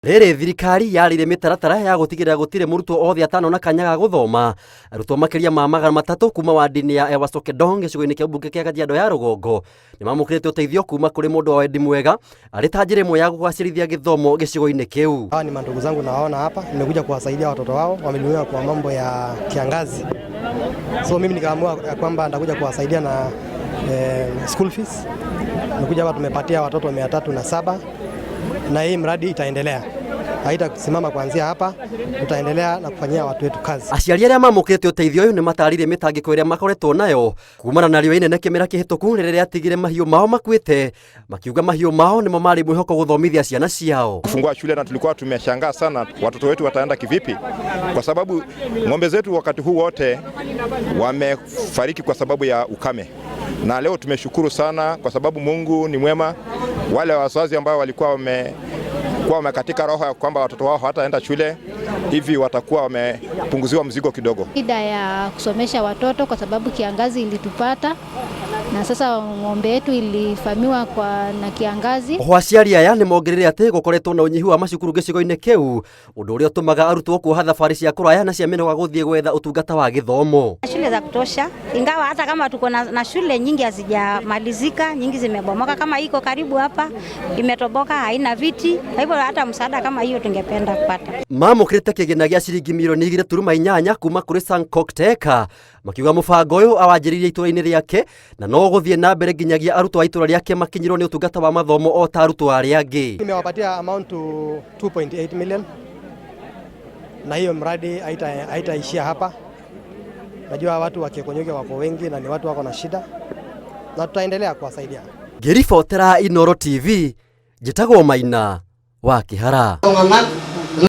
Rĩrĩ thirikari yarĩire mĩtaratara ya gũtigĩrĩra gũtirĩ mũrutwo othe atanona kanya ga gũthoma. Arutwo makĩria ma 300 kuma wandi-inĩ ya Ewaso Kedong gĩcigo-inĩ kĩa mbunge kĩa Kajiado ya rũgongo nĩmamũkĩrĩte ũteithio kuma kũrĩ mũndũ wa wendi mwega arĩ ta njĩra ĩmwe ya kũgacĩrithia gĩthomo gĩcigo-inĩ kĩu. Hawa ni mandugu zangu nawaona hapa, nimekuja kuwasaidia watoto wao, wamelumiwa kwa mambo ya kiangazi, so mimi nikaamua ya kwamba nitakuja kuwasaidia na school fees. Nimekuja hapa tumepatia watoto 307 na hii mradi itaendelea, haitasimama kuanzia hapa, tutaendelea na kufanyia watu wetu kazi. Aciari arĩa mamũkĩrĩte ũteithio ũyũ nĩmatarire mĩtangĩko ĩrĩa makoretwo nayo kumana na riũa inene kĩmera kĩhĩtũku rĩrĩa rĩatigire mahiũ mao makuĩte, makiuga mahiũ mao nĩmo marĩ mwĩhoko gũthomithia ciana ciao. Kufungua shule na tulikuwa tumeshangaa sana watoto wetu wataenda kivipi, kwa sababu ng'ombe zetu wakati huu wote wamefariki kwa sababu ya ukame, na leo tumeshukuru sana kwa sababu Mungu ni mwema. Wale wazazi ambao walikuwa wamekuwa wamekatika roho ya kwamba watoto wao hawataenda shule, hivi watakuwa wamepunguziwa mzigo kidogo. Shida ya kusomesha watoto kwa sababu kiangazi ilitupata na sasa ng'ombe yetu ilivamiwa kwa na kiangazi. Oho aciari aya nĩmongereire atĩ gũkoretwo na ũnyihu wa macukuru gĩcigo-inĩ kĩu, ũndũ ũrĩa ũtũmaga arutwo kuoha thabarĩ cia kũraya na cia mĩnoga gũthiĩ gwetha ũtungata wa gĩthomo. Shule za kutosha, ingawa hata kama tuko na shule nyingi hazijamalizika, nyingi zimebomoka. Kama iko karibu hapa imetoboka, haina viti. Kwa hivyo hata msaada kama hiyo tungependa kupata. Mamũkĩrĩte kĩgĩna gĩa ciringi mirioni 2.8 kuma kũrĩ Sankok Teka, makiuga mũbango ũyũ awanjĩrĩirie itũra-inĩ rĩake na no gũthiĩ na mbere nginyagia arutwo a itũra rĩake makinyĩrwo nĩ ũtungata wa mathomo o ta arutwo arĩa angĩ. Nimewapatia amount to 2.8 million na hiyo mradi haitaishia hapa. Najua watu wa Keekonyokie wako wengi na ni watu wako na shida na tutaendelea kuwasaidia. Ngĩribotera Inooro TV, njĩtagwo Maina wa Kĩhara. Iltung'anak